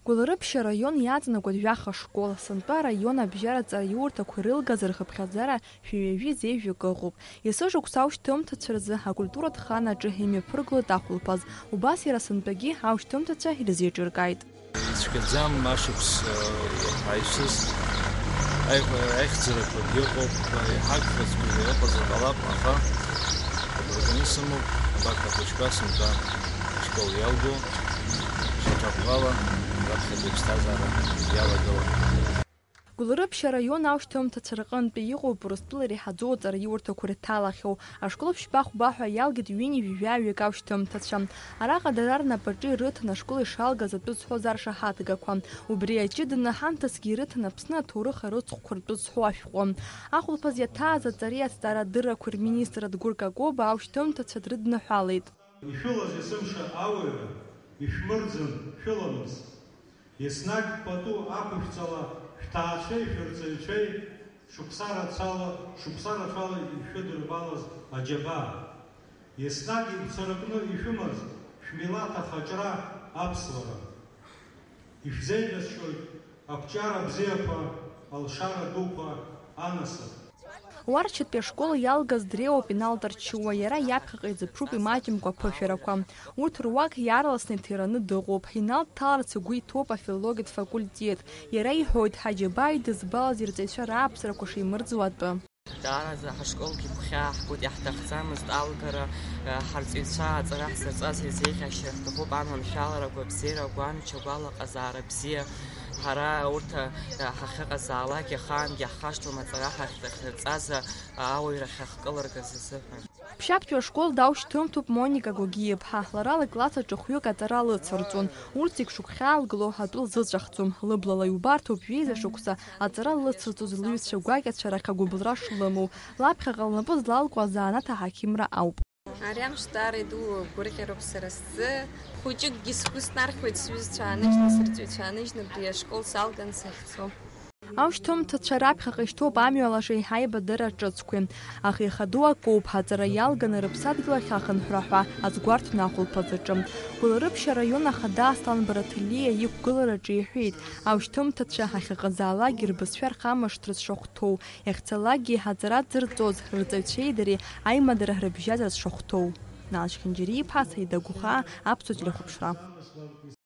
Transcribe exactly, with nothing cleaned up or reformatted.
Гәылрыԥшь араион иаҵанакуеит жәаха школ, сынтәа араион абжьаратә ҵараиурҭақәа ирылгаз рхыԥхьаӡара шәи ҩажәи зеижәак ыҟоуп. Есышықәса аушьҭымҭацәа рзы акультуратә ханаҿы имҩаԥыргоит ахәылԥаз, убас иара сынтәагьы аушьҭымҭацәа ирзеиҿыркааит. Ицәгьаӡам ашықәс, э, ҳаишьыз аиҳ-, аихьӡарақәагьы ыҟоуп, еиҳа агхазқәа иҟазар ҟалап, аха агәра ганы исымоуп, абарҭ ахәыҷқәа сынтәа ашкол иалго, шьаҿак ӷәӷәала раԥхьатәи аԥсҭазаара иалагылан. Гәылрыԥшь араион аушьҭымҭацәа рҟынтәи иҟоуп Урыстәыла иреиҳаӡоу аҵараиурҭақәа ирҭалахьоу. Ашкол ԥшьба-хәба ҳәа иалгеит ҩынҩажәи жәаҩык аушьҭымҭацәа. Араҟа дара рнапаҿы ирыҭан ашкол ишалгаз атәы зҳәоз аршаҳаҭгақәа. Убри аҷыданы ҳамҭасгьы ирыҭан Аԥсны аҭоурых арыцхәқәа ртәы зҳәо ашәҟәы. Ахәылԥаз иаҭааз аҵареи азҵаарадыррақәеи рминистр Адгәыр Какоба аушьҭымҭацәа дрыдныҳәалеит. Ишәылаз есымша ауаҩра, ишәмырӡын шәыламыс. Еснагь пату ақәышәҵала шәҭаацәеи шәырҵаҩцәеи шықәса рацәала, шықәса рацәала ишәыдырбалаз аџьабаа. Еснагь игәцаракны ишәымаз шәмилаҭ ахаҿра аԥсуара. Ишәзеиӷьасшьоит ақәҿиара бзиақәа, алшара дуқәа, анасыԥ. Уарчатәи ашкол иалгаз дреиуоуп Инал Тарчуа, иара иаԥхьаҟа изыԥшуп имаҷымкәа аԥышәарақәа. Урҭ руак иаарласны иҭираны дыҟоуп. Инал дҭаларц игәы иҭоуп афилологиатә факультет. Иара иҳәоит, ҳаџьабаа идызбалаз ирҵаҩцәа рааԥсарақәа шимырӡуа атәы. Даараӡа ҳашколгьы гәхьааҳгоит, иаҳҭахӡамызт алгара, ҳарҵаҩцәа аҵара ҳзырҵаз ирзеиӷьашьар ҳҭахуп, аманшәалара, агәабзиара, агәамч, агәалаҟазаара бзиа. Ҳара урҭ ҳахьыҟазаалак ахаангьы ҳхашҭуам аҵара ҳахьҭахьырҵаз ауаҩра ахьаҳкылыргаз азыҳәан. Ԥшьаԥтәи ашкол даушьҭымҭоуп Моника Гогиа-ԥҳа. Лара лыкласс аҿы хәҩык аҵара лыцырҵон. Урҭ зегь шыгәхьаалгало атәы лзыҵәахӡом. Лыблала иубарҭоуп жәеиза шықәса аҵара лыцырҵоз лҩызцәа гәакьацәа рахь агәыбылра шлымоу. Лаԥхьаҟа лнапы злалку азанааҭ аҳақьымра ауп. Ари амш даара иду гәырӷьароуп сара сзы. Хәыҷыкгьы сгәы снархьуеит сҩызцәа ааныжьны, сырҵаҩцәа ааныжьны абри ашкол салган сахьцо. Аушьҭымҭацәа раԥхьаҟа ишьҭоуп амҩа лаша еиҳа аибадырра ҿыцқәеи. Аха ихадоу акоуп, аҵара иалганы рыԥсадгьыл ахь ахынҳәра ҳәа азгәарҭон ахәылԥазаҿы. Гәылрыԥшь араион ахада Аслан Бараҭелиа иқәгылараҿы иҳәеит, аушьҭымҭацәа ахьыҟазаалакгьы рбызшәа рхамышҭырц шахәҭоу, иахьцалакгьы аҵара дзырҵоз рҵаҩцәеи дареи аимадара рыбжьазарц шахәҭоу. Нал Чхинджери-иԥҳа, Саида Гәхаа, Аԥсуа телехәаԥшра.